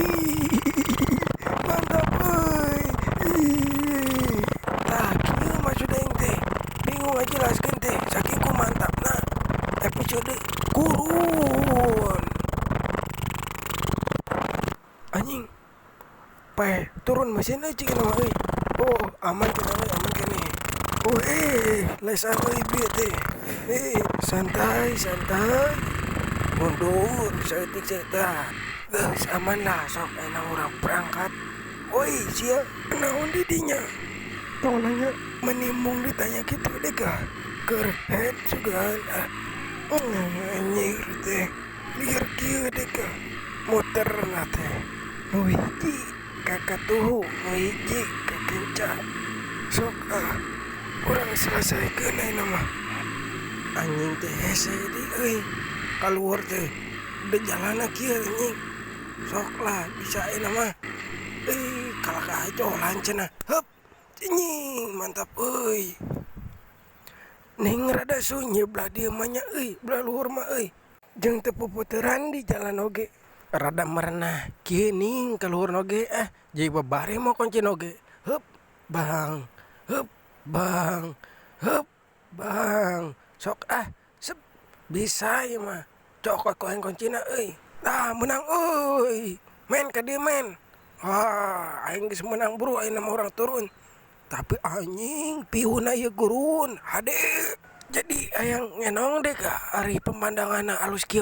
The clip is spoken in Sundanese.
Ih, mantap euy. Ih. Tah, kieu maksud aing teh. Bingung ngajelaskeun teh saking ku mantapna. Episode gurun. Anjing. Paeh turun mesin euy cik mah euy. Oh, aman keneh euy, aman keneh. Oh, lesan euy bieu teh. Santai, santai. Mundur saeutik saeutik. Geus aman lah, sok ayeuna urang berangkat. Woi, sia, naon di dinya? Tong nanya menimbung ditanya kitu deh kah? Keur head sugan ah. Anjir teh. Lieur kieu deh kah? Muterna teh. Nu hiji ka katuhu, nu hiji ka kenca. Sok ah, urang selesaikeun ayeuna mah. Anjing teh hese deui euy. Kaluhur teh da jalanna kieu anjing. Sok lah bisa ayeuna mah. Kalah kahajolan cenah. Heup. Anjing mantap euy. Ning rada sunyi belah dieu mah nya euy, belah luhur mah euy. Jeung teu puputeuran di jalan oge. Rada merenah kieu ning ka luhur oge ah. Jadi babari mah kunci oge. Heup, bang. Heup, bang. Heup, bang. Sok ah, sep. Bisa ieu mah. Cokot ku aing kuncina euy. Tah meunang euy. Men ka dieu men. Wah, aing geus meunang buru ayeuna mah urang turun. Tapi anjing piuna ieu gurun hade. Jadi hayang ngenong deh ka ari pemandanganna alus kieu.